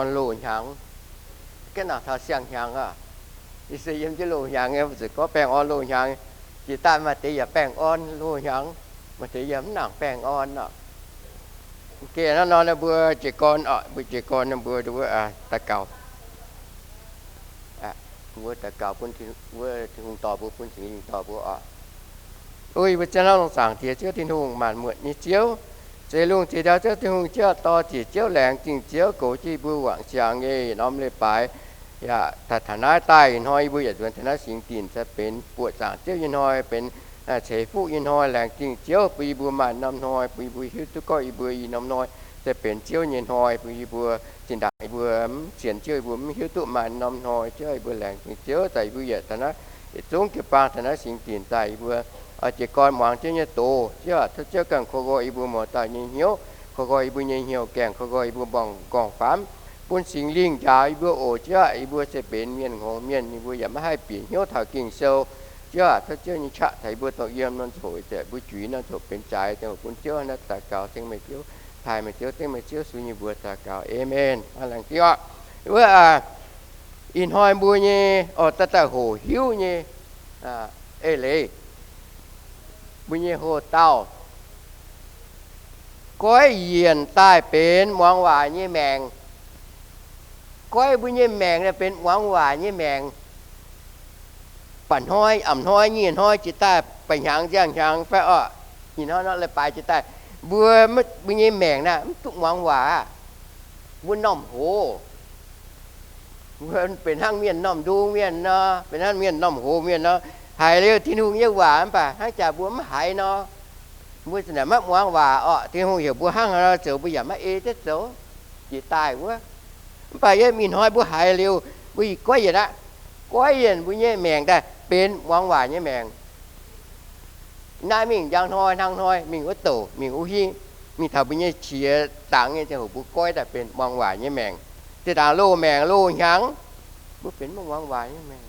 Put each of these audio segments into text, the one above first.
orn loz-hnyangx. Gengh nangc taux siang-hnyangx aqv. Yie se yiem jienv loz-hnyangx nyei, mbuo zuqc gorngv baengh orn loz-hnyangx. Jiex daaih maaih deix yaac baengh orn loz-hnyangx, maaih deix yaac mv nangc baengh orn oc. Gengh naaiv nor mbuo jiez gorn oc, mbuo jiez gorn mbuo daux gaux. Mbuo daux gaux bun wuov Tin-Hungh dorh mbuo, bun Singx Lingh dorh mbuo oc. O yie mbuo zien hnamv longx zaangc Diex Ziouv Tin-Hungh, maanc muotc nyei Ziouv, zeix lungh zeix ndau Ziouv Tin-Hungh, Ziouv dorh ziec Ziouv, laengz zingh Ziouv, goux jienv yie mbuo wangc siangx nyei norm leiz-baaix. Yaac taux naaiv daaih ih hnoi yie mbuo yaac nzuonx taux naaiv singx dinc, se benx buoqc zaangc Ziouv nyei hnoi, benx ceix fuqv nyei hnoi. Laengz zingh Ziouv bun yie mbuo maaih norm hnoi, bun yie mbuo hiuv duqv gorngv yie mbuo ih norm hnoi se benx Ziouv nyei hnoi, bun yie mbuo zinh ndaangc yie mbuo mv sienx Ziouv, yie mbuo mv hiuv duqv maaih norm hnoi. Ziouv, yie mbuo laengz zingh Ziouv daaih yie mbuo yaac taux naaiv yietc zungv jiu-baang taux naaiv singx dinc daaih yie mbuo oix jiez gorn muangx Ziouv nyei doz. Ziouv aac, tov Ziouv ganh korv nqoi yie mbuo mouz dauh nyei hnyouv, korv nqoi yie mbuo nyei hnyouv gaengh, korv nqoi yie mbuo mborngz m'nqorngv-famv, bun Singx Lingh njaaux yie mbuo oc. Ziouv aac, yie mbuo se benx mienh hngongx mienh, yie mbuo yaac maiv haih bieqc hnyouv taux Ging-Sou. Ziouv aac, tov Ziouv nyei qaqv taux yie mbuo dongh yiem norm coc, yie mbuo juix norm coc benx jaaix, dongh bun Ziouv naaiv daux gaux ceng meih Ziouv, taaih meih Ziouv, ceng meih Ziouv Yesu nyei mbuox daux gaux. Aamen. Laengz zingh oc. Wuov ih hnoi mbuo nyei oix daaih daaih hoqc hiuv nyei eix leiz, mbuo nyei hoc dauh goiv yienc daaih benx muangx waac nyei maengc. Goiv mbuo nyei maengc daaih benx muangx waac nyei maengc. Baac hnoi, a'hnoi, nyic hnoi jiex daaih, baac hnyangx ziangh hnyangx fai orqc, ih hnoi nor leiz-baaix jiex daaih, mbuo, mbuo nyei maengc naaiv mv duqv muangx waac aqv. Mbuo normh hoz, mbuo benx hnangv mienh normh ndung mienh nor, benx hnangv mienh normh hoz mienh nor, haiz liuz Tin-Hungh nyei waac mv baac hnangv jaax mbuo mv haiz nor, mbuo za'naaic maiv muangx waac orqc. Tin-Hungh heuc mbuo hnangv haaix nor zoux, mbuo yaac maiv ei jienv zoux, jiex daaih wuov. Mv baac yiem ih hnoi mbuo haiz liuz, mbuo yaac goiv yienc aqv. Goiv yienc mbuo nyei maengc daaih benx muangx waac nyei maengc. Naaiv mingh njang hnoi hnangv hnoi, mingh wuov douc, mingh wuov hingv, mingh taux mbuo nyei qiex dangx nyei ziangh hoc mbuo goiv daaih benx muangx waac nyei maengc. Zinh ndaangc loz-maengc loz-hnyangx, mbuo benx maiv muangx waac nyei maengc.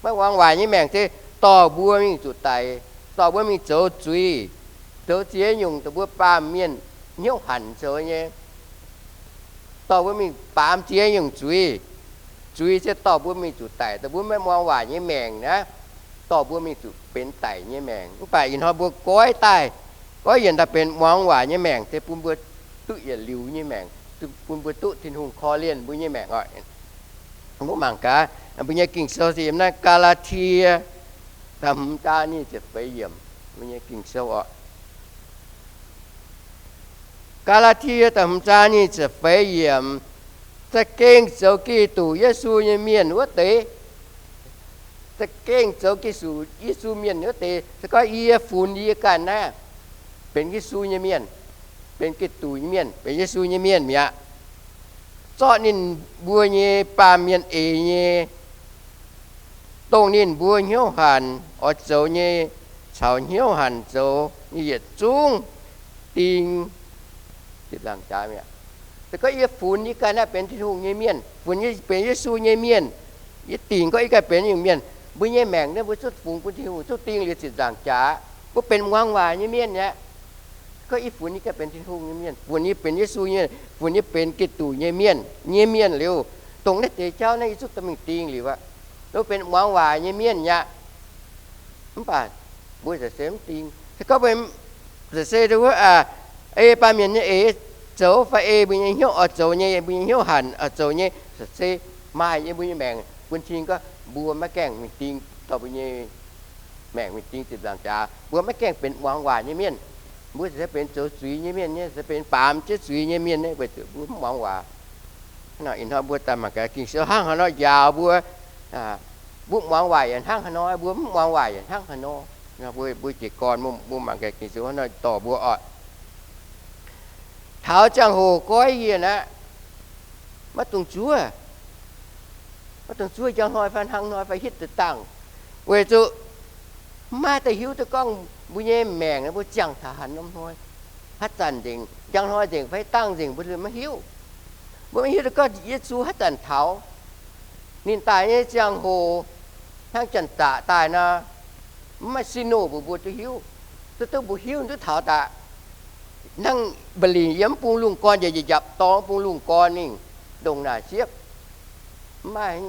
Maiv muangx waac nyei maengc se dorh mbuo mingh zuqc daic, dorh mbuo mingh zoux zuiz, zoux ziex nyungc dongh mbuo baamh mienh hnyouv hanc zoux nyei. Dorh mbuo mingh baamz ziex nyungc zuiz. Zuiz se dorh mbuo mingh zuqc daic, dongh mbuo maiv muangx waac nyei maengc naaiv, dorh mbuo mingh zuqc benx daic nyei maengc. Mv baac ih hnoi mbuo goiv daaih, goiv yienc daaih benx muangx waac nyei maengc se bun mbuo duqv yietc liuz nyei maengc, bun mbuo duqv Tin-Hungh korv-lienh mbuo nyei maengc oc. Mbuo mangc gaax mbuo nyei Ging-Sou se yiem naaiv Gaa^laa^tie da'hmz zaang nyic ziepc feix yiemc. Mbuo nyei Ging-Sou oc. Gaa^laa^tie da'hmz zaang nyic ziepc feix yiemc. Za'gengh zoux Giduc Yesu nyei mienh wuov deix, za'gengh zoux Giduc Yesu mienh wuov deix, se gorngv yie funx yie ganh naaiv benx Yesu nyei mienh, benx Giduc nyei mienh, benx Yesu nyei mienh mi'aqv, zorqv ninh mbuo nyei baamh mienh eix nyei, dongh ninh mbuo hnyouv hanc oix zoux nyei, caux hnyouv hanc zoux nyei yietc zungv ding. Zipv nzaangc jaax mi'aqv. Se gorngv yie funx yie ganh naaiv benx Tin-Hungh nyei mienh, funx yie benx Yesu nyei mienh, yie dingc gorngv yie ganh benx nyungc mienh, mbuo nyei maengc naaiv mbuo zuqc fungx bun Tin-Hungh zuqc ding liuz zipv nzaangc jaax. Mbuo benx muangx waac nyei mienh mi'aqv. Gorngv yie funx yie ganh benx Tin-Hungh nyei mienh, funx yie benx Yesu nyei, funx yie benx Giduc nyei mienh, nyei mienh liuz, dongh naaiv deix jauv naaiv yie zuqc dorh mingh ding liuz aqv. Mbuo benx muangx waac nyei mienh mi'aqv. Mv baac mbuo za'gengh mv ding. Se gorngv mbuo za'gengh wuov, ei baamh mienh nyei eix zoux fai ei mbuo nyei hnyouv oix zoux nyei, mbuo nyei hnyouv hanc oix zoux nyei, se maaih yiem mbuo nyei maengc bun cing gorngv mbuo maiv gaengh mingh ding dorh mbuo nyei maengc mingh ding zipv nzaangc jaax. Mbuo maiv gaengh benx muangx waac nyei mienh. Mbuo se benx zoux zuiz nyei mienh nyei, se benx baamz jienv zuiz nyei mienh nyei, weic zuqc mbuo mv muangx waac. Ih hnoi mbuo daaih mangc gaax Ging-Sou hnangv haaix nor njaaux mbuo. Mbuo muangx waac yaac hnangv haaix nor, mbuo mv muangx waac yaac hnangv haaix nor. Mbuo jiez gorn mbuo mangc gaax Ging-Sou hnangv haaix nor dorh mbuo oc. Taux ziangh hoc goiv yienh aqv, maiv dungx zuov. Maiv dungx zuov njang hnoi fai hnangv hnoi fai hitv deix dangh, weic zuqc maiv maaih daaih hiuv duqv gorngv mbuo nyei maengc mbuo ziangh taux haaix norm hnoi, haaix zanc nzengc, njang hnoi nzengc fai dangh nzengc mbuo maiv hiuv. Mbuo maiv hiuv duqv gorngv Yesu haaix zanc taux. Ninh daaih nyei ziangh hoc hnangv janx-zaqc daaih nor, maiv maaih signal bun mbuo duqv hiuv. Duqv duqv mbuo hiuv duqv taux daaih. Hnangv mba'lingc yiem mv bung lungh gorn, njiec njiec njapc dorngx mv bung lungh gorn ninh ndongc naaic siepv. Mv maaih,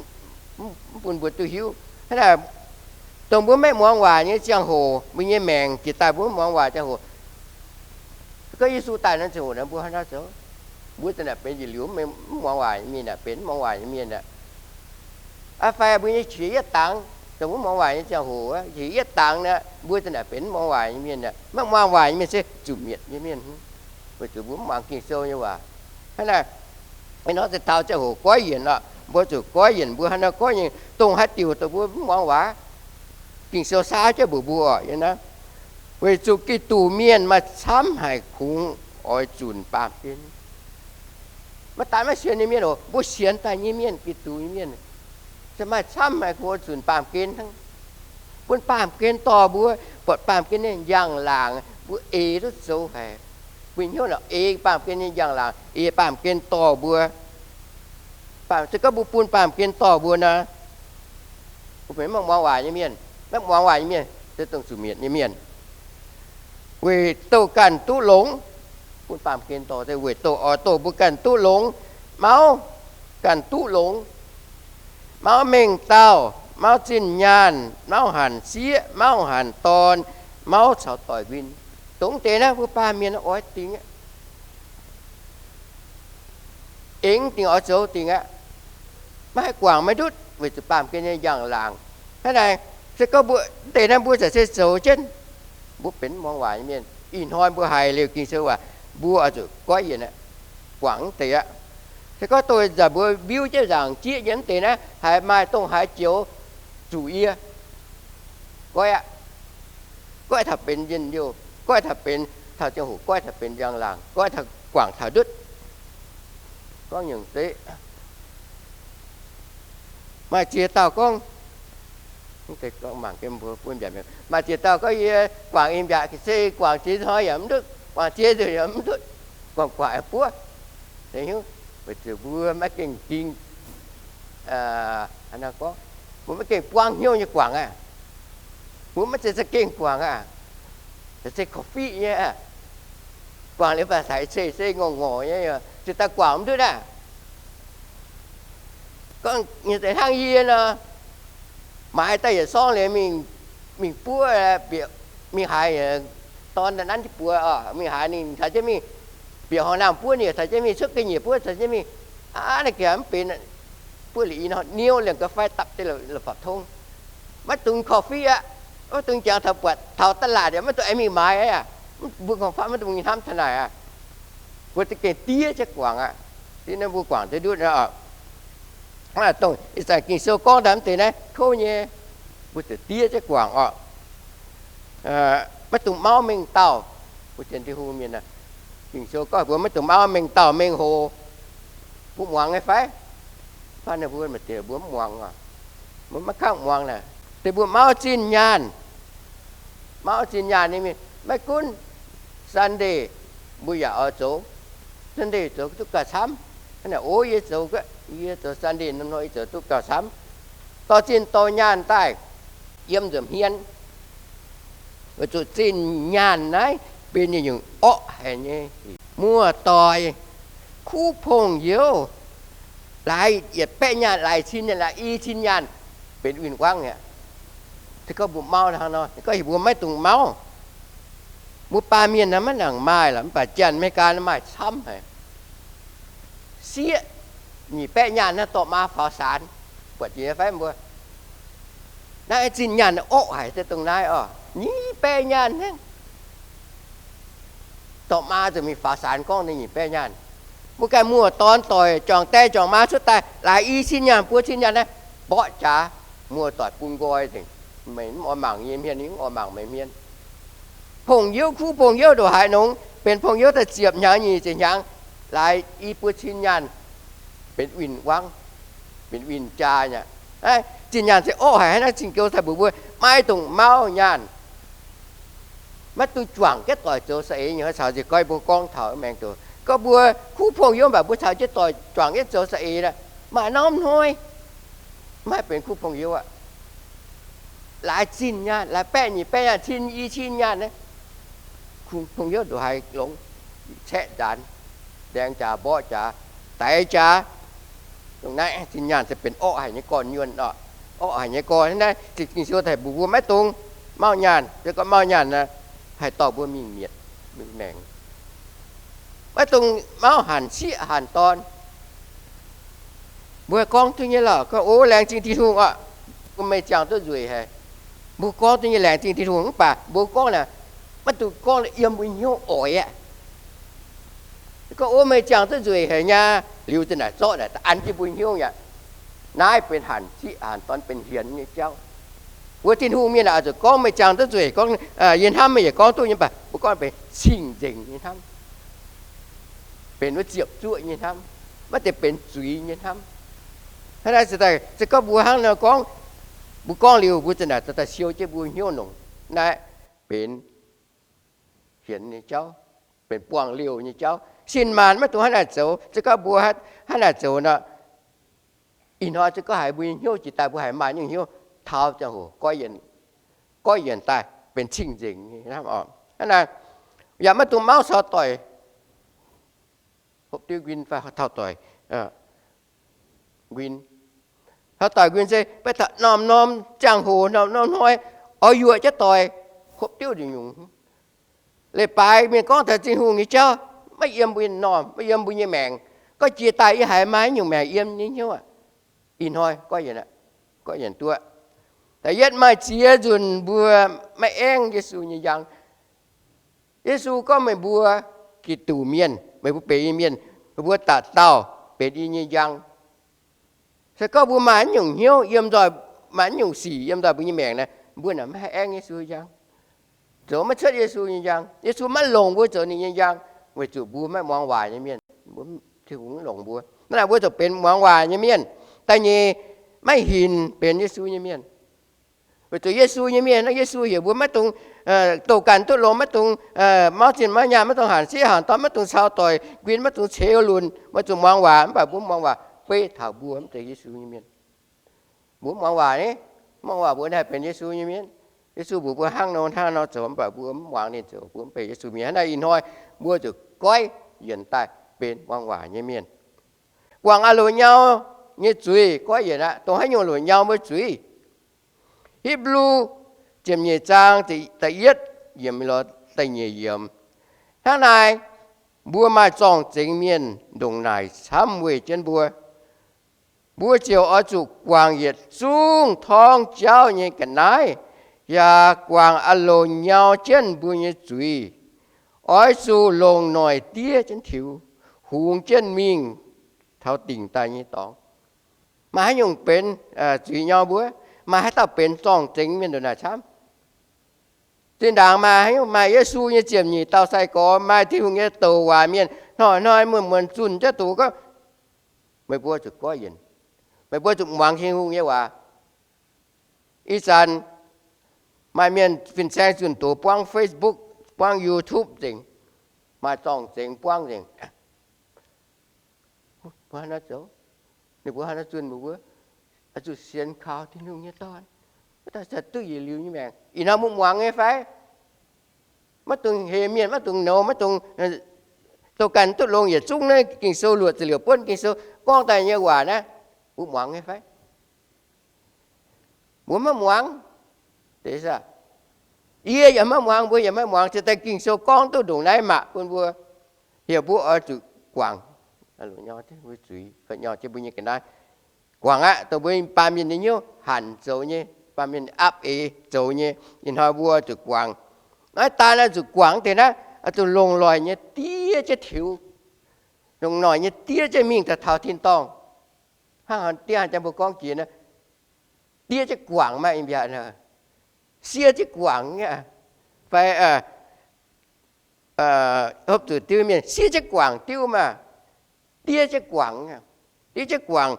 mv bun mbuo duqv hiuv. Hnangv naaic, dongh mbuo maiv muangx waaic nyei ziangh hoc, mbuo nyei maengc jiex daaih mbuo mv muangx waaic ziangh hoc, gorngv Yesu daaih nor ziangh hoc nor mbuo hnangv haaix nor zoux? Mbuo za'naaic benx yietc liuz mv muangx waaic nyei mienh aah, benx mv muangx waaic nyei mienh aah. Aa, fai mbuo nyei qiex yietv dangx, dongh mv muangx waaic nyei ziangh hoc, qiex yietv dangx naaic, mbuo za'naaic benx mv muangx waaic nyei mienh aah. Maiv muangx waaic nyei mienh se zuqc mietc nyei mienh, weic zuqc mbuo mv muangx Ging-Sou nyei waac. Hnangv naaic, ih hnoi se taux ziangh hoc goiv yienc oc, mbuo zuqc goiv yienc. Mbuo hnangv haaix nor goiv yienc, dongh haaix diuc dongh mbuo mv muangx waac, Ging-Sou saauv jienv mbuox mbuo oc, yie naaiv, weic zuqc Giduc mienh maaih camv haic kungx oix zunc baamh gen. Maiv daaih maiv sienx nyei mienh oc, mbuo sienx daaih nyei mienh, Giduc nyei mienh, se maaih camv haic kungx oix zunc baamh gen hnangv. Bun baamh gen dorh mbuo, buatc baamh gen nyei njang-laangc mbuo eix duqv zoux haic. Mbuo hnyouv naaic eix baamh gen nyei njang-laangc, eix baamh gen dorh mbuo. Se gorngv mbuo bun baamh gen dorh mbuo nor, mbuo benx maiv muangx waaic nyei mienh. Maiv muangx waaic nyei mienh se dongh zuqc mietc nyei mienh. Weic douh ganh duqv longx, bun baamh gen dorh se weic douh oix douh mbuo ganh duqv longx, mauv ganh duqv longx, mauv mengh dauh, mauv zinh nyaanh, mauv hanc sieqv, mauv hanc dorn, mauv caux doic nquin. Dongh deix naaiv mbuo baamh mienh oix dingc aqv. Aengx dingc oix zoux dingc aqv. Maiv haih guangc maiv ndutv weic zuqc baamh gen nyei njang-laangc. Hnangv naaic, se gorngv mbuo deix naaiv mbuo za'gengh se zoux jienv, mbuo benx muangx waaic nyei mienh. Ih hnoi mbuo haiz liuz Ging-Sou waac, mbuo oix zuqc goiv yienc aqv, guangc mv deix aqv. Se gorngv dongh nzanc mbuo mbiuv jienv nzaangc jieqv nyei mv deix naaiv, haiz maaih dongh haaix joux zuqc yie, goiv aqv. Goiv taux benx njien-youh, goiv taux benx taux ziangh hoc, goiv taux benx njang-laangc, goiv taux guangc taux ndutv. Gorngv nyungc zeiv, maaih ziex dauh gorngv, maaih ziex dauh gorngv yie guangc ih mbiaatc se guangc ziex hnoi yaac mv ndutv, guangc ziex nzunc yaac mv ndutv, guangc guangc buov. Weic zuqc mbuo maiv gengh ging, mbuo maiv gengh buangv hnyouv nyei guangc aqv. Mbuo maiv zeiz za'gengh guangc aqv. Se korv-fiqv nyei aqv. Guangc liuz mv baac haiz cei se ngorc ngorc nyei, ziouc daaih guangc mv ndutv aqv. Gorngv nyei deix hnangv yie nor, maaiz daaih yietc sorng liuz mingh, mingh buov, bieqc, mingh haaix, dorn nanv jienv buoz oc, mingh haaix ninh caux jienv mingh, bieqc horngh naamh buov ninh caux jienv mingh, cuotv ga'nyiec buov caux jienv mingh. Aav, naaiv gaax mv benx, buov liuz i nor niouv liangx ga'fai dapv deix la'fapv tong. Maiv dungx korv-fiqv aqv. Maiv dungx jangx taux buatc taux da'laatc yaac maiv dungx aengx mingh maaiz aqv. Mbuo nqorngv-famv maiv dungx hnamv taux naaic aqv. Mbuo za'gengh diev jienv guangc aqv. Diev naaiv mbuo guangc duqv ndutv aqv. Dongh ih zanc Ging-Sou gorngv daaih mv deix naaiv kouv nyei, mbuo zuqc diev jienv guangc oc. Maiv dungx mauv mengh dauh. Mbuo Tin-Hungh mienh, Ging-Sou gorngv mbuo maiv dungx mauv mengh dauh mengh hoc. Mbuo muangx nyei fai? Fai ninh mbuo maaih deix mbuo mv muangx oc. Mbuo maiv kangv muangx naaic. Deix mbuo mauv zinh nyaanh. Mauv zinh nyaanh nyei mienh maiv gunv Sunday mbuo yaac oix zoux. Sunday zoux duqv gauh camv. Hnangv naaic, o, yie zoux, yie zoux Sunday norm hnyouv yie zoux duqv gauh camv. Dorh zinh dorh nyaanh daaih yiem nza'hmien. Weic zuqc zinh nyaanh naaiv benx yietc nyungc orqv haic nyei. Muoz-doic, kuv pong-youz, laaix yietc baeqv nyaanh, laaix cin nyaanh, laaix i cin nyaanh, benx win-wangv aqv. Se gorngv mbuo mauv hnangv nor, gorngv heuc mbuo maiv dungx mauv. Mbuo baamh mienh naaiv maiv nangc maaih lorqc, mv baac Janx Meigaa maaih camv haic. Sieqv nyic baeqv nyaanh naaiv dorh maa faaux saanx, buatc jiex fai mbuo? Naaiv zinh nyaanh orqv haic se dongh naaiv oc, nyic baeqv nyaanh hnangv. Dorh maa zuqc mingh faaux saanx gorngv ninh nyic baeqv nyaanh. Mbuo ganh muoz-dorn doic juangc die juangc maa cuotv daaih laaix i cin nyaanh buo cin nyaanh naaiv, mborqv jaax, muoz-doic bun nqoi nzengc. Meih mv oix mangc yie hmien, yie mv oix mangc meih hmien. Pong-youz, kuv pong-youz ndongc haaix nongx, benx pong-youz daaih ziepc hnyangx nyic ziepc hnyangx, laaix i buo cin nyaanh, benx win-wangv, benx win-jaa aqv. Zinh nyaanh se orqv haic hnangv naaiv. Zinh Gouv daaih mbuox mbuo maiv dungx mauv nyaanh. Maiv dungx juangc jienv doic zoux saeng-eix. Nyei hnoi caux nziex goiv mbuo gorngv taux maengx doz, gorngv mbuo kuv pong-youz mv baac mbuo caux jienv doic juangc jienv zoux saeng-eix, maaih norm hnoi maiv benx kuv pong-youz aqv. Laaix zinh nyaanh, laaix baeqv nyic baeqv nyaanh, cin i cin nyaanh, kuv pong-youz ndongc haaix longx. caeqv nzaanx, laengz jaax, mborqv jaax, daix jaax. Dongh naaiv zinh nyaanh se benx orqv haic nyei gorn-nyuonh oc. Orqv haic nyei gorn. Naaiv Ging-Sou daaih mbuox mbuo maiv dungx mauv nyaanh. Se gorngv mauv nyaanh nor, haih dorh mbuo mingh mietc, mingh maengc. Maiv dungx mauv hanc sieqv hanc dorn. Mbuo haih gorngv duqv nyei lorqc, gorngv, O, laengz zingh Tin-Hungh oc, bun meih ziangh duqv nzueic haic. Mbuo gorngv duqv nyei laengz zingh Tin-Hungh, mv baac mbuo gorngv naaic, maiv dungx gorngv yiem mbuo hnyouv oix aqv. Gorngv, O, meih ziangh duqv nzueic haic nyei, liuz zinh naaic zorqv naaic da'an jienv mbuo hnyouv aqv. Naaiv benx hanc sieqv hanc dorn, benx hienx nyei jauv. Mbuo Tin-Hungh mienh oix zuqc gorngv meih ziangh duqv nzueic, gorngv, yie hnamv meih yaac gorngv duqv nyei, mv baac mbuo gorngv benx cing-nzengc nyei hnamv, benx wuov ziepc zuoqv nyei hnamv, maiv zeiz benx zuiz nyei hnamv. Hnangv naaic se daaih, se gorngv mbuo hnangv nor gorngv, mbuo gorngv liuz, mbuo zinh naaic daaih siou jienv mbuo hnyouv longc. Naaiv benx hienx nyei jauv, benx buangh liouh nyei jauv. Sin-maanc maiv dungx hnangv naaic zoux. Se gorngv mbuo hnangv naaic zoux nor, ih hnoi se gorngv haiz mbuo nyei hnyouv jiex daaih, mbuo haiz maaih nyungc hnyouv, taux ziangh hoc goiv yienc daaih benx cing-nzengc nyei hnamv oc. Hnangv naaic, yaac maiv dungx mauv caux doic hopv diuv nquin fai taux doic nquin. Taux doic nquin se maiv taux norm-norm ziangh hoc, norm-norm hnoi oix yuoqc jienv doic hopv diuv nyungc-nyungc. Leiz-baaix mienh gorngv taux Tin-Hungh nyei jauv, maiv yiem mbuo nyei normh, maiv yiem mbuo nyei maengc. Gorngv jiex daaih yie haiz maaih nyungc maengc yiem nyei hnyouv aqv. Ih hnoi goiv yienc, goiv yienc duqv. Da'yietv, maaih ziex nzunc mbuo maiv aengv Yesu nyei njang. Yesu gorngv, meih mbuo Giduc mienh, meih mbuo benx yie mienh, meih mbuo dauh dauh benx yie nyei njang. Se gorngv mbuo maaih nyungc hnyouv yiem nzoih, maaih nyungc sic yiem nzoih mbuo nyei maengc naaic, mbuo naaic maiv haih aengv Yesu njang, zoux maiv cuotv Yesu nyei njang. Yesu maiv longc mbuo zoux ninh nyei njang, weic zuqc mbuo maiv muangx waac nyei mienh. Mbuo, Tin-Hungh maiv longc mbuo. Hnangv naaic mbuo zuqc benx muangx waac nyei mienh. Da'nyeic, maiv hinc benx Yesu nyei mienh. Weic zuqc Yesu nyei mienh, Yesu heuc mbuo maiv dungx doh ganh duqv longx, maiv dungx mauv zinh mauv nyaanh, maiv dungx hanc sieqv hanc dorn, maiv dungx caux doic nquin, maiv dungx ceux lunc, maiv dungx muangx waac. Mv baac mbuo mv muangx waac, beiv taux mbuo mv zeiz Yesu nyei mienh. Mbuo mv muangx waac ni, mv muangx waac mbuo haih benx Yesu nyei mienh. Yesu mbuox mbuo hnangv nor hnangv nor zoux, mv baac mbuo mv muangx ninh zoux, mbuo mv benx Yesu mienh. Hnangv naaic ih hnoi mbuo zuqc goiv yienc daaih benx muangx waac nyei mienh. Guangc a'loz nyau nyei zuiz goiv yienc aqv. Dongh haaix nyungc loz nyau mbuo zuiz? Hipv^lu ziepc nyeic zaang da'yietv yiemc lorz da'nyeic yiemc. Hnangv naaic, mbuo maaih zorng-zengx mienh ndongc naaic camv weih jienv mbuo. Mbuo ziouc oix zuqc guangc yietc zungv torngv jauv nyei ga'naaiv, yaac guangc a'loz nyau jienv mbuo nyei zuiz. Oix zuqc longc noic diev jienv tiux, hungx jienv mingh taux dingc daaih nyei dorngx. Maaih haaix nyungc benx zuiz nyau mbuo? Maaih haaix dauh benx zorng-zengx mienh ndongc naaic camv? Zinh ndaangc maaih, maaih Yesu nyei ziepc nyeic dauh sai-gorx, maaih Tin-Hungh nyei douc waac mienh, hnoi-hnoi muonz-muonz zunh jienv doqc gorngv, meih mbuo zuqc goiv yienc. Meih mbuo zuqc muangx Tin-Hungh nyei waac. Ih zanc maaih mienh fin-saeng zunh doqc buangv Facebook, buangv YouTube nzengc, maaih zorng-zengx buangv nzengc. Mbuo hnangv naaiv zoux, ninh mbuo hnangv naaiv zunh mbuo, zuqc sienx kaux Tin-Hungh nyei Dorn, wuov dauh cingx duqv yietc liuz nyei maengc. Ih hnoi mbuo muangx nyei fai? Maiv dungx hemx mienh, maiv dungx nouz, maiv dungx, doh ganh duqv longx. Yietc zungv naaiv Ging-Sou luoqc ziepc liouc buonv Ging-Sou gorngv daaih nyei waac naaiv, mbuo muangx nyei fai? Mbuo maiv muangx. Yie yaac maiv muangx, mbuo yaac maiv muangx. Ziouc daaih Ging-Sou gorngv duqv ndongc naaiv mangc bun mbuo, heuc mbuo oix zuqc guangc zuiz, guangc jienv mbuo nyei ga'naaiv. Guangc aqv, dongh mbuo baamh mienh nyei hnyouv hanc zoux nyei, baamh mienh aapv eix zoux nyei, ih hnoi mbuo zuqc guangc. Naaiv daan oix zuqc guangc deix naaiv, oix zuqc longc noic nyei diev jienv tiux, longc noic nyei diev jienv mingh daaih taux tin-dorngh. Hnangv diev jang mbuo gorngv jiex, diev jienv guangc maah, mbiaatc, siev jienv guangc nyei, fai hopv zuqc diuv mienh siev jienv guangc diuv maah, diev jienv guangc, diev jienv guangc.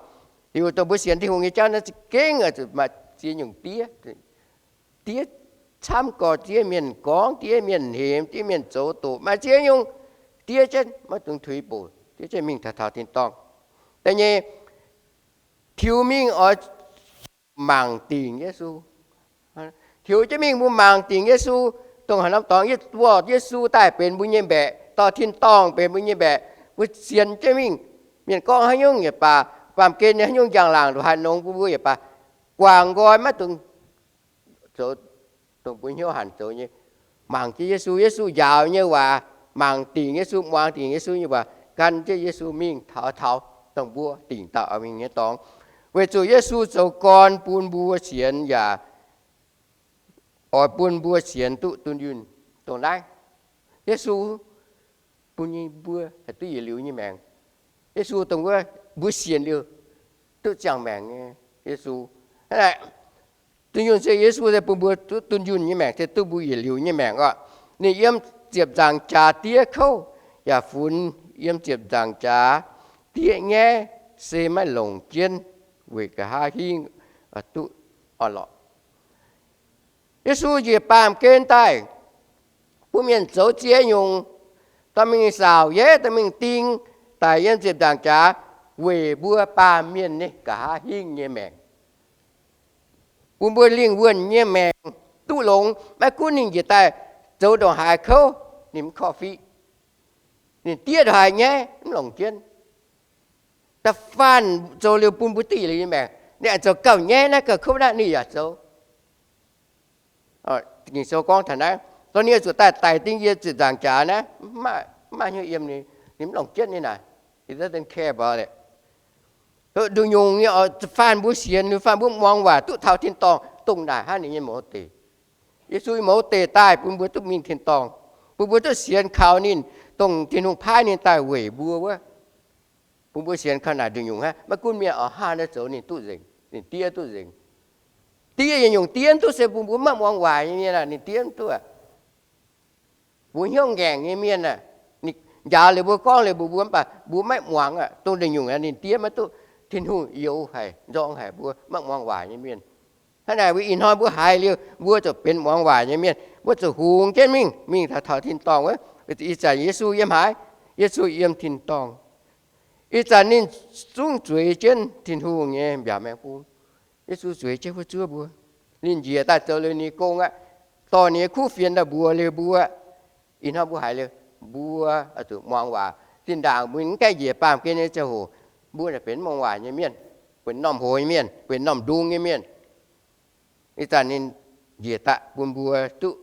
Liuz dongh mbuo sienx Tin-Hungh nyei jauv naaiv za'gengh zuqc maaih ziex nyungc diev. Diev camv gorx, diev mienh gorngv, diev mienh hemx, diev mienh zoux doqc, maaih ziex nyungc diev jienv maiv dungx tuix bouc, diev jienv mingh taux taux tin-dorngh. Da'nyeic, tiux mingh oix mangc dingc Yesu. Tiux jienv mingh mbuo mangc dingc Yesu, dongh haaix norm dorngx yie buatc Yesu daaih benx mbuo nyei mbaeqc, dorh tin-dorngh benx mbuo nyei mbaeqc. Mbuo sienx jienv mingh, mienh gorngv haaix nyungc yaac baac, baamh gen nyei haaix nyungc njang-laangc ndongc haaix nongx, mbuo yaac baac, guangc nqoi maiv dungx zoux dongh mbuo hnyouv hanc zoux nyei. Mangc jienv Yesu, Yesu njaaux nyei waac, mangc dingc Yesu, muangx dingc Yesu nyei waac, gan jienv Yesu mingh taux taux dongh mbuo dingc dauh mingh nyei dorngx. Weic zuqc Yesu zoux gorn bun mbuo sienx yaac oix bun mbuo sienx duqv dunh yunh. Dongh naaiv, Yesu bun mbuo haih duqv yietc liuz nyei maengc. Yesu dongh wuov mbuo sienx liuz duqv ziangh maengc nyei Yesu. Hnangv naaic, dunh yunh se Yesu se bun mbuo duqv dunh yunh nyei maengc, se duqv mbuo yietc liuz nyei maengc oc. Ninh yiem ziepc nzaangc jaax diev kouv yaac funx, yiem ziepc nzaangc jaax diev nyaiv se maiv longc jienv, weic nqa'haav hingv duqv orn-lorqc. Yesu njiec baamh gen daaih bun mienh zoux ziex nyungc, dorh mingh saauc yeiv, dorh mingh ding daic yiem ziepc nzaangc jaax, weic mbuo baamh mienh nyei nqa'haav hingv nyei maengc, bun mbuo lingh wuonh nyei maengc duqv longx. Maiv gunv ninh njiec daaih zoux ndongc haaix kouv, ninh mv korv-fiqv. Ninh diev ndongc haaix nyaiv mv longc jienv. Da'faanh zoux liuz bun mbuo duqv yietc liuz nyei maengc. Ninh aengx zoux gauh nyaiv naaiv gauh kouv naaiv, ninh yaac zoux. Ging-Sou gorngv taux naaiv, dorh ninh zuqc daaih daic ding yie ziepc nzaangc jaax naaiv, mv maaih hnyouv yiem ninh, ninh mv longc jienv ninh naaic. He doesn't care about it. Nduqc nyungc nyei oc, faanh mbuo sienx, faanh mbuo muangx waac duqv taux tin-dorngh, dongh naaic hnangv ninh nyei mouz deic. Yesu nyei mouz deic daaih bun mbuo duqv mingh tin-dorngh, bun mbuo duqv sienx kaux ninh, dongh Tin-Hungh paaiv ninh daaih weic mbuo wuov. Bun mbuo sienx kaux naaic nduqc nyungc hnangv. Maiv gunv mienh oix haav naaiv zoux ninh duqv nzengc, ninh diev duqv nzengc. Diev nyei nyungc diev mv duqv se bun mbuo maiv muangx waaic nyei mienh aac, ninh diev mv duqv. Mbuo hnyouv ngaengc nyei mienh aah, ninh njaaux liuz mbuo, gorngv liuz mbuox mbuo, mv baac mbuo maiv muangx aqv. Dongh nduqc nyungc aeqv, ninh diev maiv duqv. Tin-Hungh youx haic, nzorng haic mbuo maiv muangx waaic nyei mienh. Hnangv naaic, ih hnoi mbuo haiz liuz, mbuo zuqc benx muangx waaic nyei mienh. Mbuo zuqc hungx jienv mingh, mingh taux taux tin-dorngh wuov. Ih zanc Yesu yiem haaix? Yesu yiem tin-dorngh. Ih zanc ninh zungv zueiz jienv Tin-Hungh nyei mbiaauc maengx bung. Yesu zueiz jienv wuov zuov mbuo. Ninh njiec daaih zoux liuz ninh nyei gong aqv, dorh ninh nyei kuv fienx daaih mbuox liuz mbuo. Ih hnoi mbuo haiz liuz, mbuo zuqc muangx waac. Zinh ndaangc mbuo mv gaengh njiec baamh gen nyei ziangh hoc, mbuo naaic benx muangx waac nyei mienh, benx norm hoz nyei mienh, benx norm ndung nyei mienh. Ih zanc ninh njiec daaih bun mbuo duqv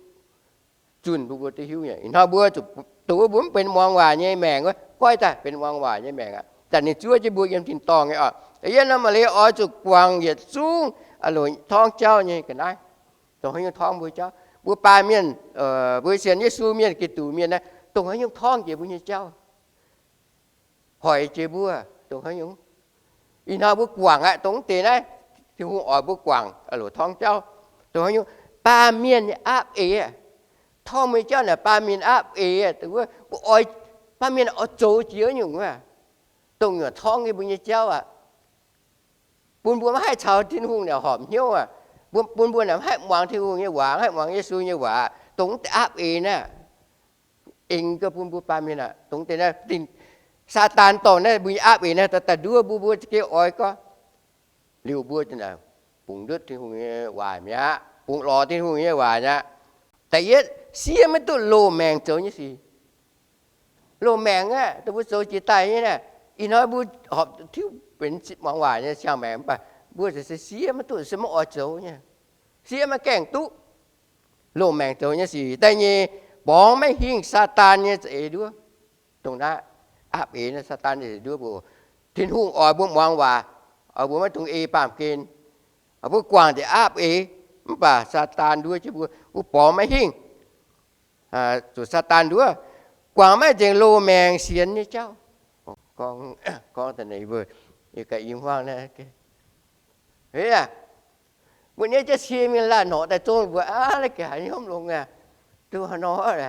zunh, bun mbuo duqv hiuv nyei. Ih hnoi mbuo zuqc, dongh wuov mbuo mv benx muangx waac nyei maengc wuov, goiv daaih benx muangx waac nyei maengc aqv. Zanc ninh zuov jienv mbuo yiem tin-dorngh nyei oc. Da'yietv norm a'leiz oix zuqc guangc yietc zungv loc torngv jauv nyei ga'naaiv. Dongh haaix nyungc torngv mbuo jauv? Mbuo baamh mienh, mbuo sienx Yesu mienh, Giduc mienh naaiv, dongh haaix nyungc torngv jiex mbuo nyei jauv? Hoic jiex mbuo dongh haaix nyungc? Ih hnoi mbuo guangc aqv, dongh deix naaiv, Tin-Hungh oix mbuo guangc loc torngv jauv. Dongh haaix nyungc? Baamh mienh nyei aapv eix. Torngv mbuo nyei jauv naaic baamh mienh aapv eix. Dongh wuov mbuo oix, baamh mienh oix zoux jiex nyungc wuov, dongh nyungc torngv nyei mbuo nyei jauv aqv. Bun mbuo maiv haih caux Tin-Hungh naaic horpc hnyouv aqv. Bun mbuo naaic maiv haih muangx Tin-Hungh nyei waac, maiv haih muangx Yesu nyei waac, dongh deix aapv eix naaiv. Aengx gauh bun mbuo baamh mienh aqv, dongh deix naaiv, Saadaan dorh naaiv mbuo nyei aapv eix naaiv daaih nduov mbuo, mbuo za'gengh oix gorngv. Liuz mbuo bungx ndutv Tin-Hungh nyei waac mi'aqv, bungx lorz Tin-Hungh nyei waac mi'aqv. Da'yietv, siev maiv duqv loz-maengc zoux nyei sic. Loz-maengc aeqv, dongh mbuo zoux jiex daaih nyei naaiv, ih hnoi mbuo horpc tiuv benx muangx waac nyei ziangh maengc, mv baac mbuo se siev maiv duqv, se maiv oix zoux nyei. Siev maiv gaengh duqv loz-maengc zoux nyei sic. Da'nyeic, borngz maiv hingh Saadaan nyei za'eix nduov. Dongh naaiv aapv eix naaiv Saadaan nyei za'eix nduov mbuo. Tin-Hungh oix mbuo muangx waac, oix mbuo maiv dungx ei baamh gen. Mbuo guangc deix aapv eix, mv baac Saadaan nduov jienv mbuo, mbuo borngz maiv hingh zuqc Saadaan nduov, guangc maiv nzengc loz-maengc sienx nyei jauv. Gorngv, gorngv da'nyeic mbuo, yie ganh i hmuangv naaiv, mbuo niouv jienv cie mingh laanh norqc daaih zong mbuo, aav, naaiv gaax haaix nyungc longx aqv, duqv haaix nor aqv.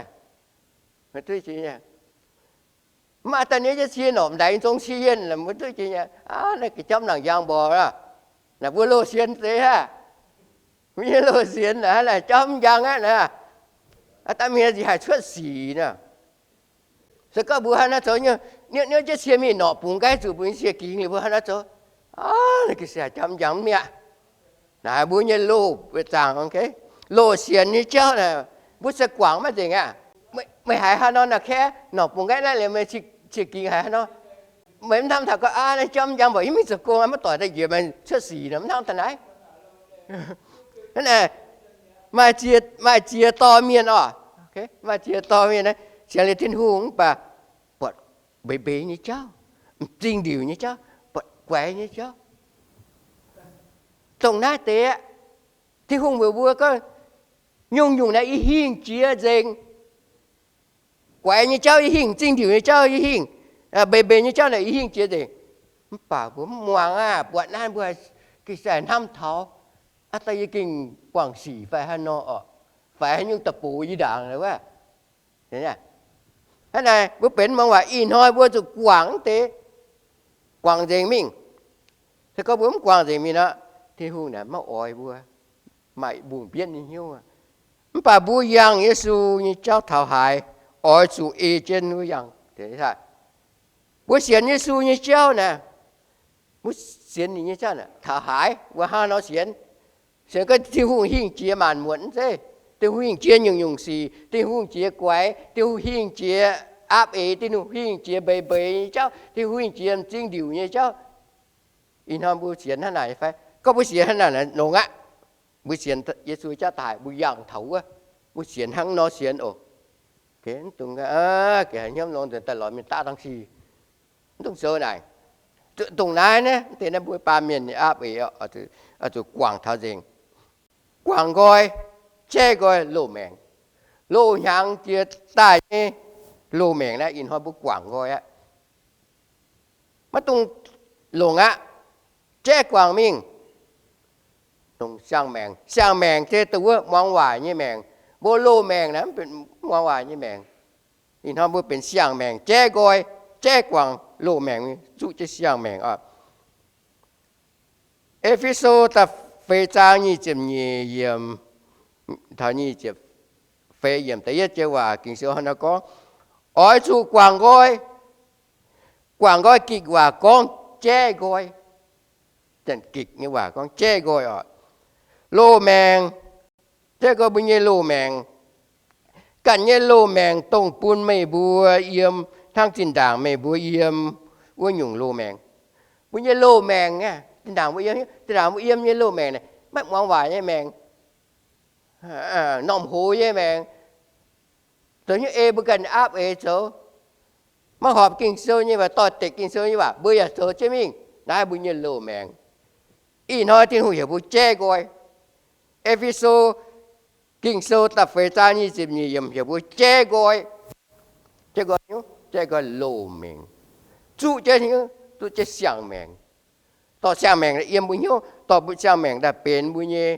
Mv baac daaih niouv jienv cie norqc m'ndaix zong cie yienh, mbuo duqv jiex nyei, aav, naaiv ga'jamv nangc njang mborqc aqv. Naaic mbuo loz-sienx deix aqv. Mbuo nyei loz-sienx naaic, naaic jauv mv njang aqv naaic. Aav, daaih mienh haih cuotv sic nor. Se gorngv mbuo hnangv naaiv zoux nyei, niouv, niouv jienv cie mingh norqc bungx nqaiv zuqc mbuo nyei cie gingx liuz, mbuo hnangv naaiv zoux, aav, naaiv ga'sie jauv mv njang mi'aqv. Naaic mbuo nyei loz-zaangc, loz-sienx nyei jauv naaic, mbuo se guangc maiv nzengc aqv. Meih haiz haaix nor naaic, kaeqv norqc bungx nqaeqv naaiv liuz, meih ciex gingx haiz haaix nor? Meih mv hnamv taux gorngv, aa, naaiv jauv mv njang, mv baac yie mingh zoux gong, mv doic daaih njiec meih cuotv sic nor, mv hnamv taux naaiv. Hnangv naaic, maaih ziex dorh mienh oc, maaih ziex dorh mienh naaiv sienx liuz Tin-Hungh mv baac buatc mbeix mbeix nyei jauv, m'zing ndiuc nyei jauv, buatc guaix nyei jauv. Dongh naaiv deix aqv, Tin-Hungh mbuox mbuo gorngv, nyungc-nyungc naaiv i hingh jiex nzengc. Guaix nyei jauv i hingh, m'zing ndiuc nyei jauv i hingh, mbeix mbeix nyei jauv naaic i hingh jiex nzengc. Mv baac mbuo mv muangx aqv. Buatc naaiv mbuo gengh se hnamv taux, aa, daaih yie gengh guangc sic fai haaix nor oc, fai haaix nyungc da'bouc yie ndaangc wuov. Hnangv naaic, mbuo benx muangx waac ih hnoi mbuo zuqc guangc deix, guangc nzengc mingh. Se gorngv mbuo mv guangc nzengc mingh nor, Tin-Hungh naaic maiv oix mbuo, maaih mbungh mbienv nyei hnyouv. Mv baac mbuo yangh Yesu nyei jauv taux haaix, oix zuqc ei jienv wuov yangh. Mbuo sienx Yesu nyei jauv naaic, mbuo sienx ninh nyei jauv naaic taux haaix, mbuo hnangv nor sienx. Sienx gorngv Tin-Hungh hingh jiex maanc muotc zeiv, Tin-Hungh hingh jiex nyungc-nyungc sic, Tin-Hungh jiex guaix, Tin-Hungh hingh jiex aapv eix, Tin-Hungh hingh jiex mbeix mbeix nyei jauv, Tin-Hungh hingh jiex m'zing ndiuc nyei jauv. Ih hnoi mbuo sienx hnangv naaic fai? Gorngv mbuo sienx hnangv naaic longx aqv. Mbuo sienx Yesu jauv daaih, mbuo yangh taux wuov, mbuo sienx hnangv nor sienx oc. Mv dungx hnyouv nor nzuonx daaih lorz mienh daav dangv sic. Mv dungx zoux naaic. Dongh naaiv naaiv deix naaiv mbuo baamh mienh nyei aapv eix oc, zuqc guangc taux nzengc. Guangc nqoi, jaiv nqoi loz-maengc. Loz-hnyangx jiex daaih nyei loz-maengc naaiv ih hnoi mbuo guangc nqoi aqv. Maiv dungx longc aqv. Jaiv guangc mingh. Dongh siang-maengc. Siang-maengc se dongh wuov muangx waaic nyei maengc. Mbuo loz-maengc naaiv mv benx muangx waaic nyei maengc. Ih hnoi mbuo benx siang-maengc, jaiv nqoi, jaiv guangc loz-maengc, zuqv jienv siang-maengc oc. E^fe^so da'feix zaang nyic ziepc nyeic yiemc taux nyic ziepc feix yiemc da'yietv joux waac Ging-Sou hnangv naaiv gorngv, oix zuqc guangc nqoi. Guangc nqoi gikc waac gorngv jaiv nqoi. Janx-gikc nyei waac gorngv jaiv nqoi oc. Loz-maengc, jaiv nqoi mbuo nyei loz-maengc. Ganh nyei loz-maengc dongh bun meih mbuo yiem hnangv zinh ndaangc meih mbuo yiem wuov nyungc loz-maengc. Mbuo nyei loz-maengc, zinh ndaangc mbuo yiem, zinh ndaangc mbuo yiem nyei loz-maengc naaic maiv muangx waaic nyei maengc, normh hoz nyei maengc, zoux hnyouv ei mbuo ganh aapv eix zoux. Maiv horpc Ging-Sou nyei waac, doix-dekc Ging-Sou nyei waac, mbuo yaac zoux jienv mingh. Naaiv mbuo nyei loz-maengc. Ih hnoi Tin-Hungh heuc mbuo jaiv nqoi. E^fe^so, Ging-Sou da'feix zaang nyic ziepc nyeic yiemc heuc mbuo jaiv nqoi. Jaiv nqoi hnyouv, jaiv nqoi loz-maengc. Zuqv jienv hnyouv, zuqv jienv siang-maengc. Dorh siang-maengc yiem mbuo hnyouv, dorh mbuo siang-maengc daaih benx mbuo nyei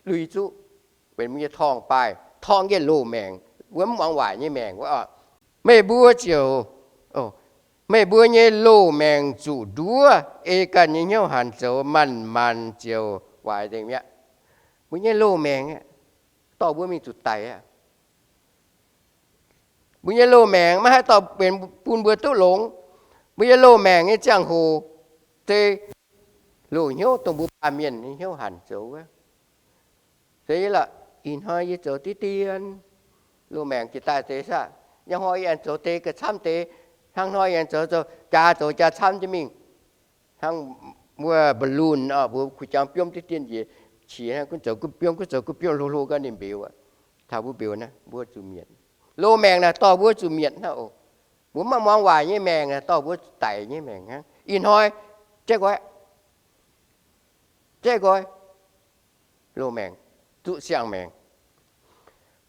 lui-zuqv, benx mbuo nyei torngv-baaih, torngv jienv loz-maengc, wuov mv muangx waaic nyei maengc wuov oc. Meih mbuo ziouc, meih mbuo nyei loz-maengc zuqc nduov, ei ganh nyei hnyouv hanc zoux, manc-manc ziouc waaic nzengc mi'aqv. Mbuo nyei loz-maengc aeqv, dorh mbuo mingh zuqc daic aqv. Mbuo nyei loz-maengc maiv haih dorh benx bun mbuo duqv longx. Mbuo nyei loz-maengc nyei ziangh hoc se loz-hnyouv dongh mbuo baamh mienh nyei hnyouv hanc zoux wuov. Se ih hnoi yie zoux diqv dien, loz-maengc jiex daaih deix saah? Hnangv hnoi yie aengx zoux deix gauh camv deix. Hnangv hnoi yie aengx zoux, zoux jaax, zoux jaax camv jienv mingh. Hnangv wuov balloon oc, mbuo kuh jangx biomv diqv dien njiec, qiex hnangv gunv zoux gunv biomv, gunv zoux gunv biomv, hlo hlo gau ninh mbeux aqv. Taux mbuo mbeux naaiv mbuo zuqc mietc. Loz-maengc naaic dorh mbuo zuqc mietc hnangv oc. Mbuo maiv muangx waaic nyei maengc naaic dorh mbuo zuqc daic nyei maengc hnangv. Ih hnoi jaiv nqoi, jaiv nqoi, loz-maengc zuqv siang-maengc.